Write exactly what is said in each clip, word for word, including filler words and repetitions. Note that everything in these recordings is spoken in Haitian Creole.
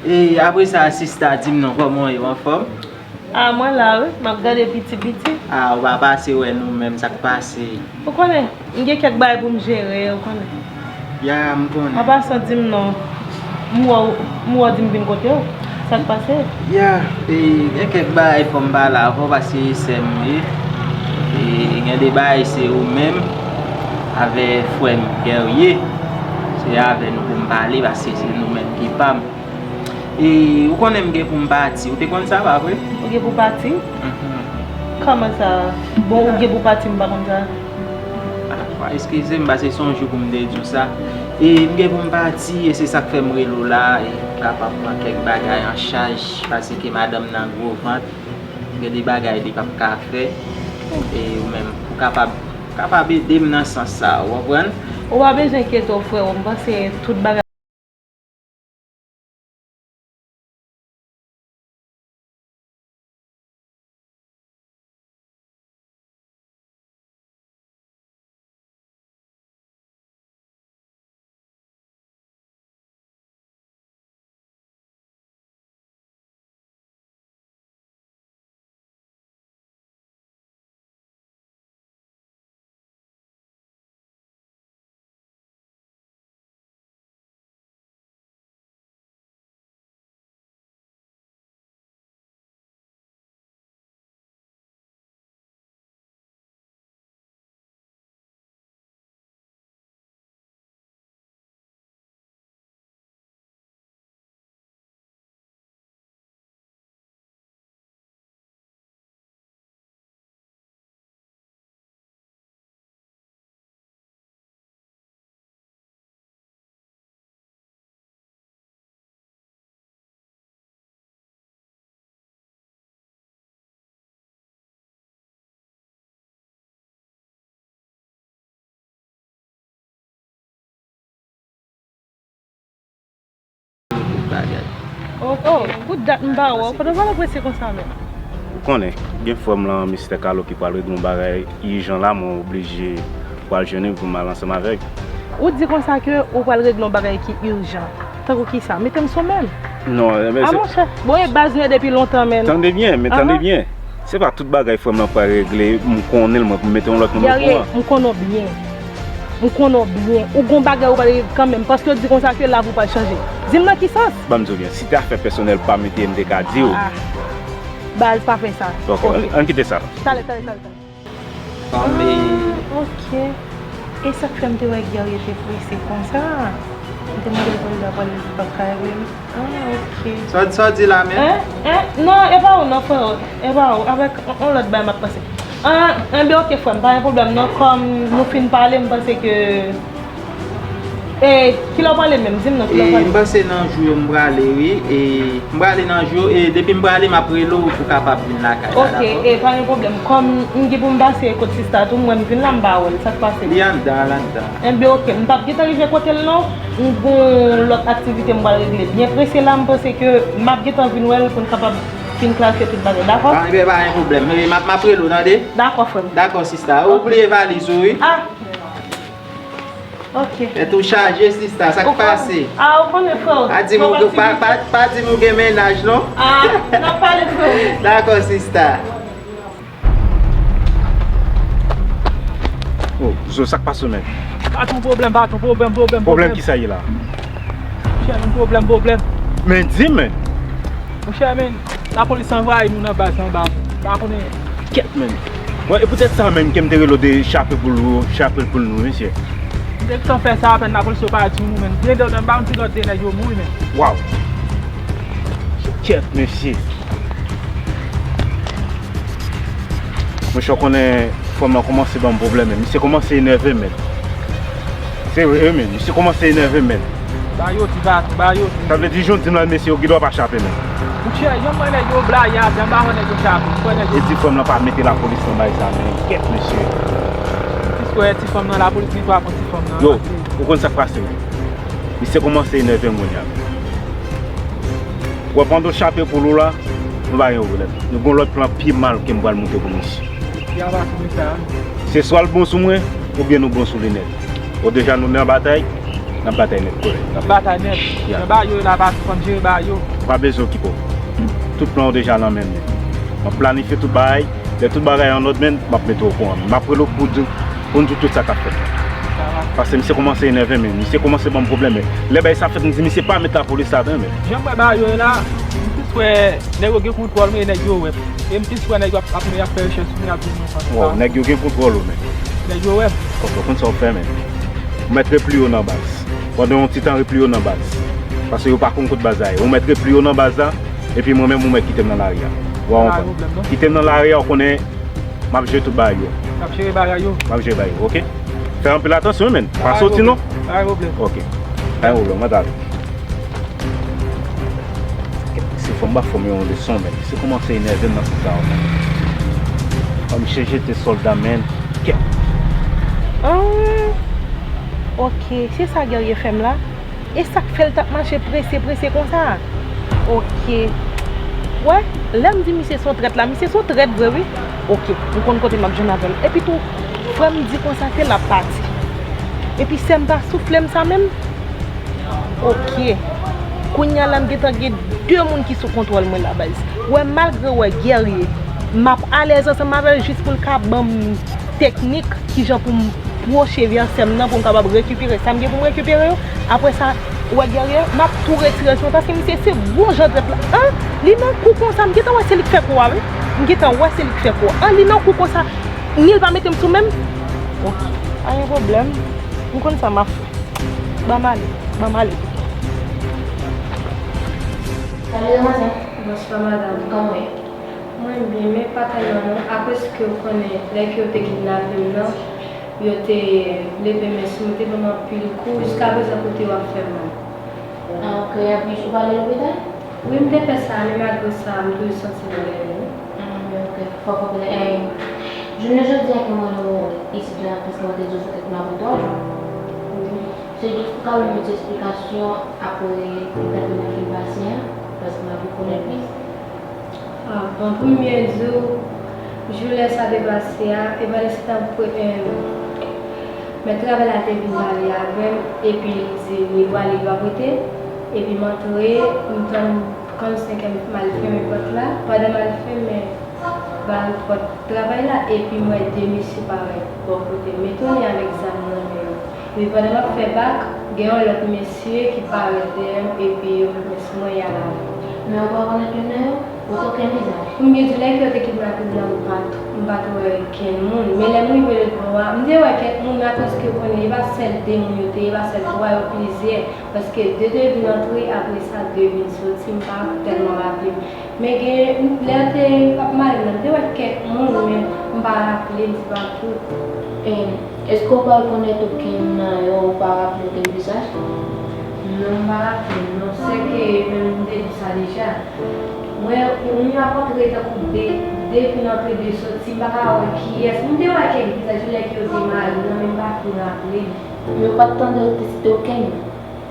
E apre sa, sista, di m non, kòman w ye, w anfòm? A, mwen la wi, m ap gade piti piti. A, ou pa pase wè nou menm, sa k pase? Ou konnen, m gen kèk bagay pou m jere, ou konnen. Ya, m konnen. An pasan, di m non. M wè w, m wè w di m vin kote w. Sa k pase? Ya, e, gen kèk bagay fò m pale avè w paske se sè m ou ye. E, gen de bagay se ou menm avè frè m Guerrier. Se avè nou pou m pale paske se nou menm ki pa m. E, ou konnen m gen pou m pati. Ou te konn sa, pa vre? Ou gen pou pati? Mhm. Kòman sa? Bon, ou gen pou pati, m pa konn sa. Ah, eskize m, paske se yon jou pou m te di w sa. E, m gen pou m pati, e se sa k fè m rele w la, e pou m kapab pran kèk bagay an chaj, paske madanm nan gwo vant. Gen de bagay li p ap ka fè. E ou menm, ou kapab, kapab ede m nan sans sa, ou konprann? Ou pa bezwen enkyete w, frè, m panse tout bagay. Bagay. Oh, oh, pou dat m pa wè w, pandan w pral prese konsa menm. Ou konnen, gen frè m lan, mistè Kalo ki pral regle yon bagay ijan la, mwen oblije pral jwenn li pou m al ansanm avè l. Ou di konsa ke ou pral regle yon bagay ki ijan. Tankou kisa? Mete m sou men. Non, men se... A monchè, bon, e baz nou ye depi lontan, men. Tande byen, men tande byen. Se pa tout bagay frè m lan pral regle, m konnen l, mwen, pou m mete yon lòt moun okouran. M konnen w byen. M konnen w byen. Ou gon bagay ou pral regle kanmenm, paske w di konsa ke lavi w pral chanje. Di m nan ki sans? Ban m di w byen, si te afè pèsonèl pa m li te ye, m te ka di w. Ah. Baz, pa fè sa. Ok, ann kite sa. Talè, talè, talè, talè. Ah, ok. E sa k fè m te wè Guerrier te prese konsa? M te mande l pou l ta pale, li pa t ka regle m. Ah, ok. Sa, sa w di la menm? Hein? Hein? Non, e pa ou non, frè. E pa ou. Avèk on, on lòt bagay m ap panse. Ah, enben, ok, frè m, pa gen pwoblèm non. Kòm nou fin pale, m panse ke E kilè w prale menm? Di m non, kilè w prale? E, m panse nan jou yo m prale, wi. E, m prale nan jou yo, e depi m prale, m ap rele w pou w kapab vin lakay la, dakò? Ok, e pa gen pwoblèm. Kòm m gen pou m pase kot sista tou, m wè m vin la, m pa wè l. Sa k pase? Li anndan, l anndan. Enben, ok, m p ap gentan rive kote l non. M gon lòt aktivite m pral regle byen prese la, m panse ke m ap gentan vin wè l pou n kapab fin klase tout bagay, dakò? Ah, enben, pa gen pwoblèm. E, m ap, m ap rele w, tande? Dakò, frè m. Dakò, sista. Ou bliye valiz ou, wi. Ah! Ok. Tèt ou chaje, sista, sa k pase? Ah, ou konnen, frè. Pa di m ou, pa, pa, pa di m ou gen mennaj, non? Ah, n ap pale, frè. Dakò, sista. Oh, Zo, sa k pase, men? Pa t yon pwoblèm, pa t yon pwoblèm, pwoblèm, pwoblèm. Pwoblèm ki sa ye la? Chè, yon pwoblèm, pwoblèm. Men di, men. Monchè, men, lapolis anvayi nou nan baz anba. Pa konnen. Kèt, men. Bon, e poutèt sa menm ke m te rele w de chape pou l ou, chape l pou l nou, mesye. M te gentan fè sa apèn, lapolis yo pa di nou, men. Byen de, m pa konn si lòt de nèg yo mouri, men. Waw. Kèt, mesye. Monchè, w konnen frè m nan kòmanse ban m pwoblèm, men. Misye kòmanse enève m, men. Se vre, men. Misye kòmanse enève m, men. Ba yo di, ba, ba yo di. Sa vle di, jan w di m la, mesye, yo gen dwa pa chape, men. Monchè, jan m wè nèg yo blayi a, jan m pa wè nèg yo chape. M kwè nèg yo... E ti frè m nan pa mete lapolis nan bay sa, men. Kèt, mesye. Ti frè, ti fanm nan, lapolis gen dwa pran ti fanm nan. Yo, ou konn sa k pase, men. Misye kòmanse enève m kounye a. Wè, pandan w chape poul ou la, nou pa gen pwoblèm. Nou gen yon lòt plan pi mal ke m pral monte pou misye. Ki ava sou misye a? Se swa l bon sou mwen, oubyen nou bon sou li nèt. Bon, deja nou nan batay, n ap batay nèt, kòrèk. N ap batay nèt. Ya. Men ba yo la, pa sou fanm jere ba yo. Pa bezwen okipe w. Tout plan w deja nan men m. M ap planifye tout bagay. Lè tout bagay an lòd, men, m ap mete w okouran. M ap rele w pou di, pou n di w tout sa k ap fèt. Paske misye kòmanse enève, men. Misye kòmanse ban m pwoblèm, men. Lè bagay sa fèt, m di misye pa met lapolis ladan, men. Jan m wè bagay yo ye la, m plis wè nèg yo gen kontwòl, men nèg yo wè m. E m plis wè nèg yo ap, ap, ap fè rechèch sou mwen, ap di mwen sa. Wow, nèg yo gen kontwòl ou, men. Nèg yo wè m. Ok, w konn sa w fè, men. Ou mèt repliye w nan baz. Pandan yon ti tan, repliye w nan baz. Paske yo pa konn kot baz la ye. Ou mèt repliye w nan baz la, epi mwen menm, ou mèt kite m nan lari a. Ou a konprann? Kite m nan lari a, ou konnen, m ap jere tout bagay yo. M ap jere bagay yo. M ap jere bagay yo, ok? Fè anpil atansyon, wi, men. Pa soti, non. Pa gen pwoblèm. Ok. Pa gen pwoblèm, mwen t ale. Se fò m ba fò m yon leson, men. Se kòmanse enève m nan sa, men. Fò m chanje te sòlda, men. Kèt. Ah, ok, se sa Guerrier fè m la. E sa k fè l t ap mache prese, prese konsa? Ok. Wè, lè m di misye se yon trèt la, misye se yon trèt vre, wi. Ok, m konn kote m ap jwenn avè l. Epi tou, frè m di konsa ke l ap pati. Epi sè m pa soufle m sa menm. Ok. Kounye a la, m gentan gen de moun ki sou kontwòl mwen la, baz. Wè, malgre wè Guerrier, m ap alèz ansanm avè l jis pou l ka ban m teknik kijan pou m pwoche vè sè m nan pou m kapab rekipere sa m gen pou m rekipere yo. Apre sa, wè Guerrier, m ap tou retire l sou mwen paske misye se gwo jan trèt la. An, li nan kou konsa, m gentan wè se li k fè kou a, wi. M gentan wè se li k fè kou a. An, li nan kou konsa, ni l pa mete m sou men m. Ok, pa gen pwoblèm. M konn sa m ap fè. Ban m ale, ban m ale pito. Salut, demwazèl. Bonswa, madanm. Kòman w ye? Mwen byen, men pa tèlman non. Akoz ke w konnen, lè ke yo te kidnape m nan, yo te leve men sou mwen, te ban m anpil kou. Jiskaprezan, kote yo ap fè mal. Ah, ok. Epi, ou pa ale lopital? Wi, m te fè sa, men malgre sa, m toujou santi m byen, wi. Ah, men ok. Fò, fò, eh, jounen jodi a ke mwen nou isit la, paske mwen te di w se te kidnape twa jou. Wi. Se jis pou ka ban m yon ti esplikasyon apre kidnapin nan fin pase a, paske m ap vin konnen plis. Ah, bon, pou m byen di w, jou lè sa te pase a, e pandan se tan, eh, mèt travay la te vin pale avè m, epi li di li prale, li p ap rete, epi m antre, m tann kann senkè m al fèmen pòt la. Pandan m al fèmen ba pòt travay la, epi m wè de mesye parèt bò kote m. M etone avèk zam nan men yo. Epi pandan m ap fè bak, gen yon lòt mesye ki parèt dèyè m, epi yo met men sou mwen, y al avè m. Men ou pa konèt youn nan yo? Ou te okenn vizaj? Pou m byen di w, lè ke yo te kidnape m nan, m pa t-, m pa t wè kenn moun. Men lè m rive lòt bò a, m te wè kèk moun, men akoz ke w konnen, e pa sèl de moun yo te ye, e pa sèl twa, yo plizyè. Paske de te vin antre, apre sa, de vin soti, m pa tèlman raple m. Men gen, lè yo te ap mare m nan, m te wè kèk moun, men m pa raple m, se pa tout. E, èske w pa rekonèt okenn nan yo, ou pa raple okenn vizaj? Non, m pa raple m, non. Sèke menm m te di w sa deja. Mwen, moun yo ap antre tankou de, de vin antre, de soti, m pa ka wè kiyès. M te wè kèk vizaj yo lè ke yo te mare m nan, men m pa fin raple m. Men ou pa t tande yo te site okenn?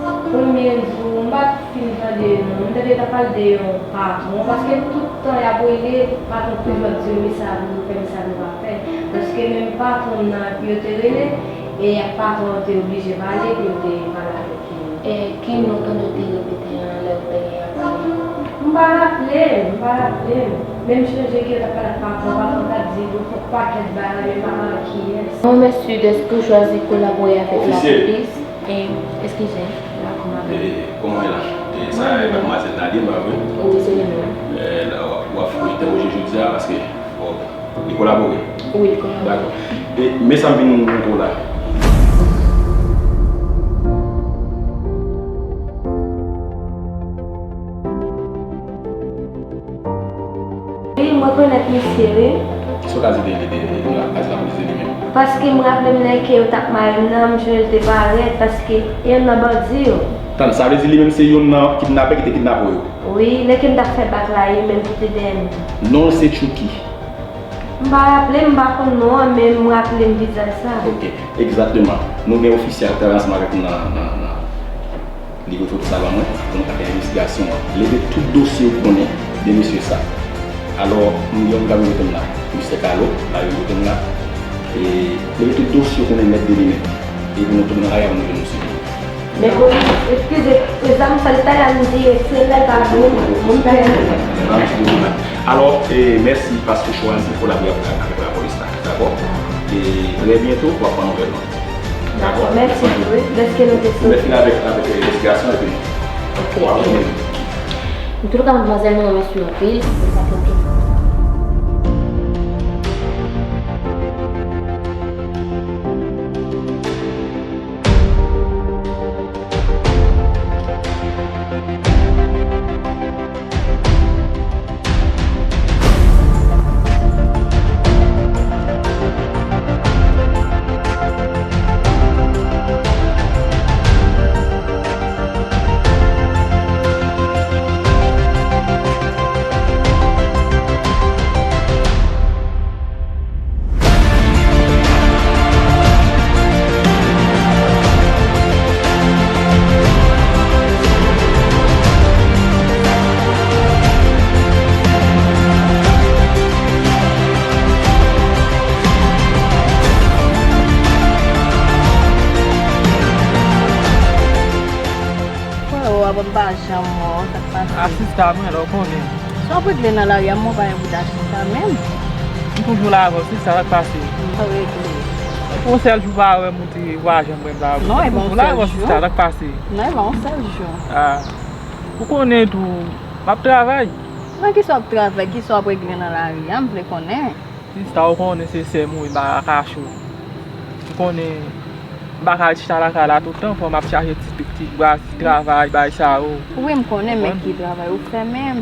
Premye jou, m pa t fin tande yo, non. M tande yo t ap pale de yon patwon, paske pou tout tan y ap rele, patwon toujou ap di yo, men sa pou nou fè, men sa nou pa fè. Paske menm patwon nan, yo te rele, e patwon an te oblije pale pou yo te pale avèk yo. E ki non tande yo te repete an lè yo te ap pale? M pa raple m, m pa raple m. Men m chonje ke yo t ap pale ak patwon, patwon t ap di yo fè yon pakèt bagay, men m pa konnen kiyès. Non, mesye, dèske w chwazi kolabore avèk lapolis. E, eskize, la kòman? E, kòman w ye la? E, sa e madmwazèl Nadine, pa vre? Wi, se li menm. E, la, w ap, w ap entèwoje jodi a, paske, bon, li kolabore? Wi, li kolabore. Dakò. E, men sa m vin montre w la. Wi, m rekonèt misye, wi. Kisa w ka di de, de, de, de, de la, lapolis de li menm? Paske m raple m lè ke yo t ap mare m nan, m jwenn l te parèt, paske e youn nan bandi yo. Tann, sa vle di li menm se youn nan kidnapè ki te kidnape w yo? Wi, lè ke m t ap fè bak la, e li menm ki te dèyè m. Non l se Tchouki. M pa raple m, m pa konn non an, men m raple m vizaj sa. Ok, egzakteman. Nou gen ofisye k ap travay ansanm avèk nou nan, nan, nan, livre foto sa ban mwen, pou nou ka fè envestigasyon an. Leve tout dosye ou konnen de mesye sa. Alò, m gen yon moun k ap rive kote m la, Mistè Kalo, l ap rive kote m la. E leve tout dosye ou konnen nèt de li nèt. E pou nou tounen nan kay la pou nou jwenn misye. Men polis, eskize, e zam sa li ta la m di, se lè ka vin, moun pa. Alò, e, mèsi paske w chwazi kolabore avèk, avèk lapolis la, dakò? E trè byento, w ap pran nouvèl nou. Dakò, mèsi, wi, dèske nou te soti. Lè fini avèk, avèk, e, envestigasyon, epi w ap vini. Antouka, madmwazèl, nou renmèsye w anpil. Freo, avan m pa janm wè w, sa k pase? A sista mwen, lè w konnen. Sa w ap regle nan lari a, mwen pa gen pou ta chita menm. M toujou la avè w, sista, sa k pase? M pa regle. Pou yon sèl jou pa wè m, ou di w pa janm wè m la. Non, e pa yon sèl jou. M toujou la avè w, sista, sa k pase? Non, e pa yon sèl jou. A. Ou konnen tou, m ap travay. Nan kisa w ap travay? Kisa w ap regle nan lari a? M vle konnen. Sista, ou konnen se sè m wi, m pa ka kache w. Ou konnen, m pa ka al chita lakay la tout tan, fò m ap chache ti, ti bwa, ti travay, bay sa yo. Wi, m konnen, men ki travay ou fè menm?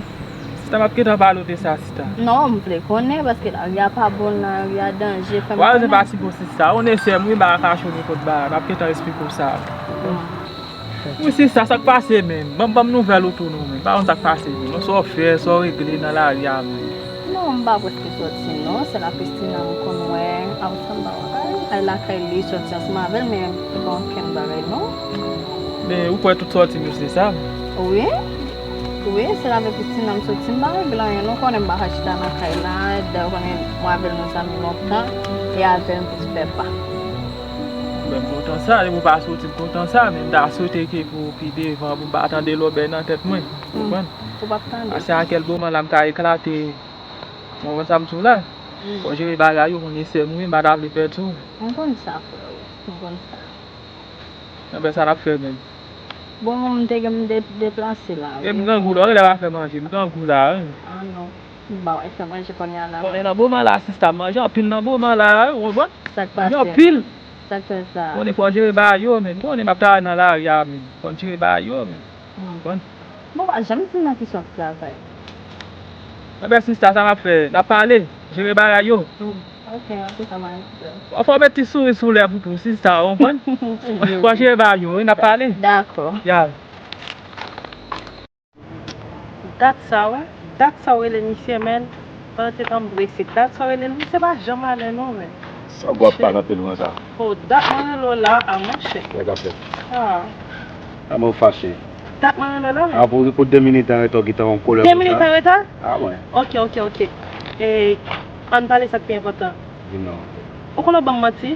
Sista, m ap gentan pale w de sa, sista. Non, m vle konnen, paske lari a pa bon, lari a danje, fè m konnen. Wa, se pa si bon, sista. Ou konnen sè m wi, m pa ka kache w nenpòt bagay. M ap gentan esplike w sa. Wi, sista, sa k pase menm? Ban m, ban m nouvèl ou tou non, menm. Pa konn sa k pase menm. Non, sa w fè, sa w regle nan lari a menm? Non, m pa prèske sòti non. Sèl a Christina m konn wè. Apre sa, m pa wè. Ay lakay li, sòti ansanm avè l, men li pa okenn bagay non. Men ou kwè tout sòti m yo se sa? Wi. Wi, sèl avèk Christina m sòti, m pa regle anyen non. Ou konnen m pa ka chita nan kay la, dayè ou konnen mwen avè l nou zanmi lontan, e avè l m plis fè pa. Men m kontan sa, depi w pa soti m kontan sa, men m ta swete ke pou pi devan, pou m pa tande lòbèy nan tèt mwen. Ou konprann? Ou p ap tande. Paske a kèl moman la m ka eklate. Ou konprann sa m di w la? Fò jere bagay yo, konnen sè m wi, m pa ta vle pèdi w. M konn sa, frè o. M konn sa. Anben sa n ap fè menm? Bon, m te gen m de-, deplase la wi. E m grangou la, ou genlè pa fè manje, m grangou la wi. A non. M pa wè fè manje kounye a la. Konnen nan moman la, sista, manje anpil nan moman la, ou konprann? Sa k pase? Manje anpil. Sa k fè sa? Konnen fò jere bagay yo, men konnen m ap travay nan lari a, men fò n jere bagay yo, men. Ou konprann? Bon, pa janm di m nan kisa w ap travay. Anben, sista, sa m ap fè? N ap pale, jere bagay yo. Ok, ok, sa va. Fò w met ti souri sou lèv ou tou, sista, ou konprann? Fò jere bagay yo, wi, n ap pale. Dakò. Ya. Dat sa, wi. Dat sa w rele misye, men. Pandan te tan m prese. Dat sa w rele l, misye pa janm ale non, men. Sa w ap pale anpil konsa? O, dat mwen rele w la a, monchè. Sa k ap fèt? A. A, mwen fache. Dat mwen rele w la, men. A, pou, pou de minit an reta, w gentan an kolè konsa. De minit an reta? A, mwen. Ok, ok, ok. E, ann pale sa k pi enpòtan. Di non. Ou konn w ap ban m manti?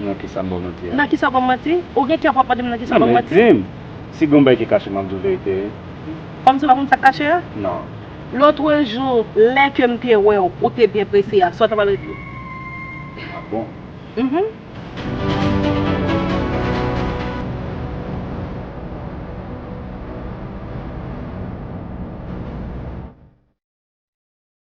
Nan kisa m ba w manti a? Nan kisa w ban m manti? Ou gen kè pou w ap mande m nan kisa w ban m manti? Non, men di m, si gen yon bagay ki kache, m ap di w verite wi. Kòmsi w pa konn sa k kache a? Non. Lòtrejou, lè ke m te wè w, ou te byen prese a, sa w t ap al regle? A bon? Mhm.